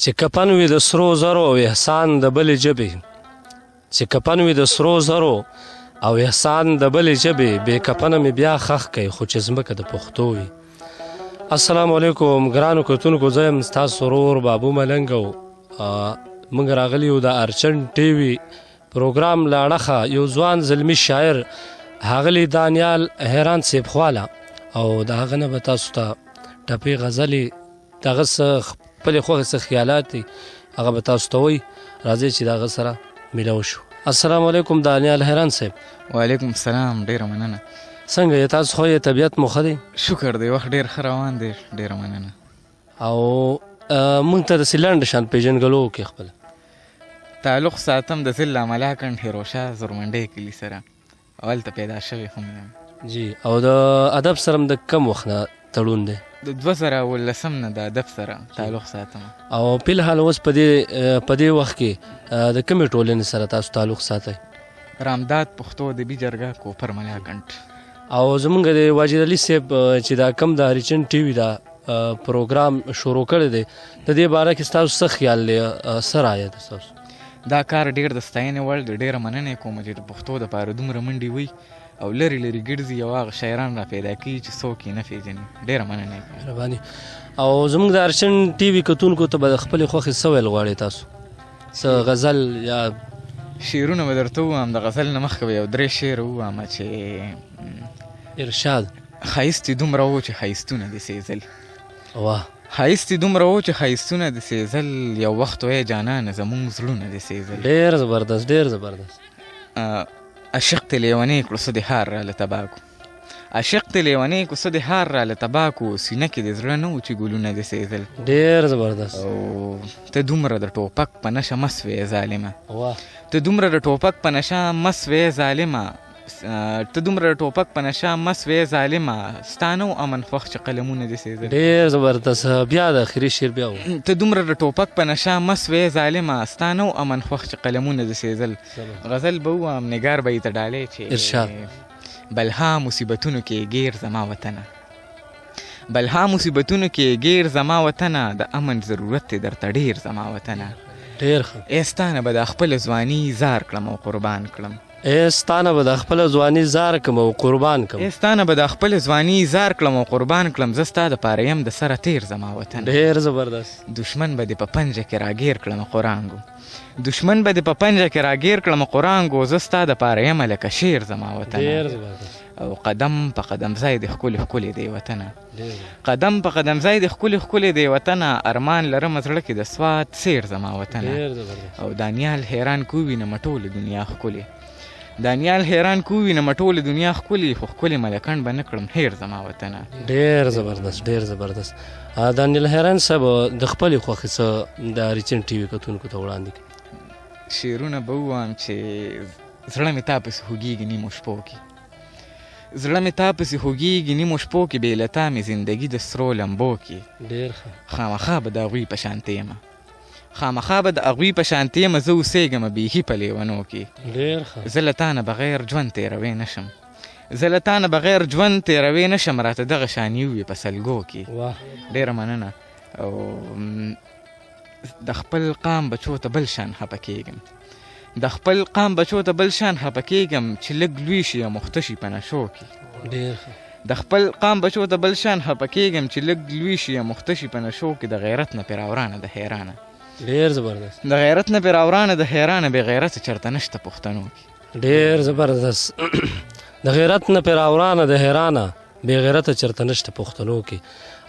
چې کفن وي د سرو زرو او احسان د بلې ژبې، چې کفن وي د سرو زرو او احسان د بلې ژبې، بې کفنه مې بیا خښ کوي خو چې ځمکه د پښتو وي. السلام علیکم ګرانو کتونکو، زه یم ستاسو ورور بابو ملنګ او موږ راغلي یو د ارچن ټي وي پروګرام له اړخه یو ځوان زلمی شاعر ښاغلی دانیال حیران صیب خواله او د هغه نه به تاسو ته ټپې غزلې د هغه څه خپلې خوښې څه خیالات دي هغه به تاسو ته وایي. راځئ چې د هغه سره میلاو شو. السلام علیکم دانیال حیران صاحب. وعلیکم السلام، ډیره مننه. څنګه یې تاسو؟ خو یې طبیعت مو ښه دی؟ شکر دی، وخت ډیر ښه روان دی، ډیره مننه. او مونږ ته داسې لنډ شان پېژندګلو وکړئ خپل. تعلق ساتم د ضلع ملاکنډ هیروشا زرمنډۍ کلي سره، او هلته پیدا شوی هم یم. جی، او د ادب سره د کم وخت نه تړون دی؟ د 2019 نه د ادب سره تعلق ساتم. او په الحال اوس په دې وخت کې د کومې ټولنې سره تاسو تعلق ساتئ؟ رامداد پښتو ادبي جرګه کوپر ملاکنډ. او زمونږ د واجد علي صاحب چې دا کم د هریچن ټي وي دا پروګرام شروع کړی دی، د دې باره کې ستاسو څه خیال دی، څه رایه ده ستاسو؟ دا کار ډیر د ستاینې وړ دی، ډیره مننه یې کوم چې د پښتو دپاره دومره منډې وي او لرې لرې ګرځي او هغه شاعران را پیدا کوي چې څوک یې نه پېژني. ډیره مننه یې کوم. مهرباني. او زمونږ د ارچن ټي وي کتونکو ته به د خپلې خوښې څه ویل غواړئ تاسو؟ څه غزل یا شعرونه به درته ووایم؟ د غزل نه مخکې به یو درې شعر ووایم چې ارشاد. ښایست یې دومره و چې ښایستونه دې سېزل. واه. ښایست یې دومره و چې ښایستونه دې سېزل، یو وخت وې جانانه زمونږ زړونه دې سېزل. ډېر زبردست، ډېر زبردست. عاشق ته لیونی کړو څه دې هار راله تباه کړو، عاشق ته لیونی کړو څه دې هار راله تباه کړو، سینه کې دې زړه نه و چې ګلونه دې سېزل. ډېر زبردست. او ته دومره د ټوپک په نشه مه سوې ظالمه. واه. ته دومره د ټوپک په نشه مه سوې ظالمه، ته دومره د ټوپک په نشه مه سوې ظالمه، ستا نه و امن خوښ چې قلمونه دې سېزل. ډېر زبردست. بیا د اخري شعر بیا ووایه. ته دومره د ټوپک په نشه مه سوې ظالمه، ستا نه و امن خوښ چې قلمونه دې سېزل. غزل به ووایم، نګار به یې ته ډالۍ چې ارشاد. بلها مصیبتونو کې ګیر زما وطنه، بلها مصیبتونو کې ګیر زما وطنه، د امن ضرورت دی درته ډیر زما وطنه. ډېر ښه. ای ستانه به دا خپله ځواني زار کړم او قربان کړم. ای ستانه به دا خپله ځواني زار کړم او قربان کړم. ای ستانه به دا خپله ځواني زار کړم او قربان کړم، زه ستا دپاره یم د سره تېر زما وطنه. ډېر زبردست. دښمن به دې په پنجه کې راګیر کړم قرانګو، دښمن به دې په پنجه کې راګیر کړم قرانګو، زه ستا دپاره یم لکه شیر زما وطنه. ډېر زبردست. او قدم په قدم ځای دې ښکلې ښکلې دی وطنه، قدم په قدم ځای دې ښکلې ښکلې دی وطنه، ارمان لرم زړه کې د سوات سیر زما وطنه. او دانیال حیران کو وینم ټوله دنیا ښکلې، دانیال حیران کو وینم ټوله دنیا ښکلې، خو ښکلې ملکنډ به نه کړم هیر زما وطنه. ډېر زبردست، ډېر زبردست. دانیال حیران صاحب د خپلې خوښې څه د ریچن ټي وي کتونکو ته وړاندې کړي؟ شعرونه به ووایم چې زړه مې تا پسې خوږېږي نیمو شپو کې، زړه مې تا پسې خوږېږي نیمو شپو کې، بې له تا مې زندګي د سرو لمبو کې. ډېر ښه. خامخا به د هغوی په شانتې یم، خامخا به د هغوی په شانتې یم، زه اوسېږم بیخي په لیونو کې. ډېر ښه. زه له تا نه بغیر ژوند تېروی نه شم، زه له تا نه بغیر ژوند تېروی نه شم، راته دغه شان یو وي په سلګو کې. واه. ډېره مننه. او د خپل قام بچو ته بل شان خپه کېږم، د خپل قام بچو ته بل شان خپه کېږم، چې لږ لوی شي او مخته شي په نشو کې. ډېر ښه. د خپل قام بچو ته بل شان خپه کېږم، چې لږ لوی شي او مخته شي په نشو کې، د غیرت نه پرې راورانه د حیرانه. ډېر زبردست. د غیرت نه پرې راورانه د حیرانه، بې غیرته چېرته نشته پښتنو کې. ډېر زبردست. د غیرت نه پرې راورانه د حیرانه، بې غیرته چېرته نشته پښتنو کې.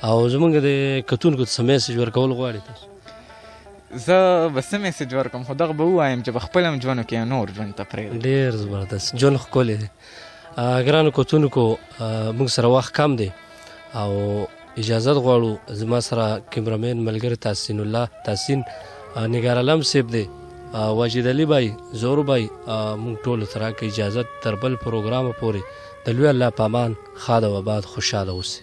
او زمونږ د کتونکو ته څه میسج ورکول غواړي تاسو؟ زه به څه میسج ورکړم، خو دغه به ووایم چې په خپل هم ژوند کې نور ژوند ته پرېږدم. ډېر زبردست، ژوند ښکلی دی. ګرانو کتونکو موږ سره وخت کم دی او اجازت غواړو. زما سره کیمرامین ملګری تحسین الله تحسین، نګار علم صاحب دی، واجد علي بای، زور بای، موږ ټولو ته راکړئ اجازت تر بل پروګرامه پورې. د لوی الله په امان، ښاد او آباد، خوشحاله اوسئ.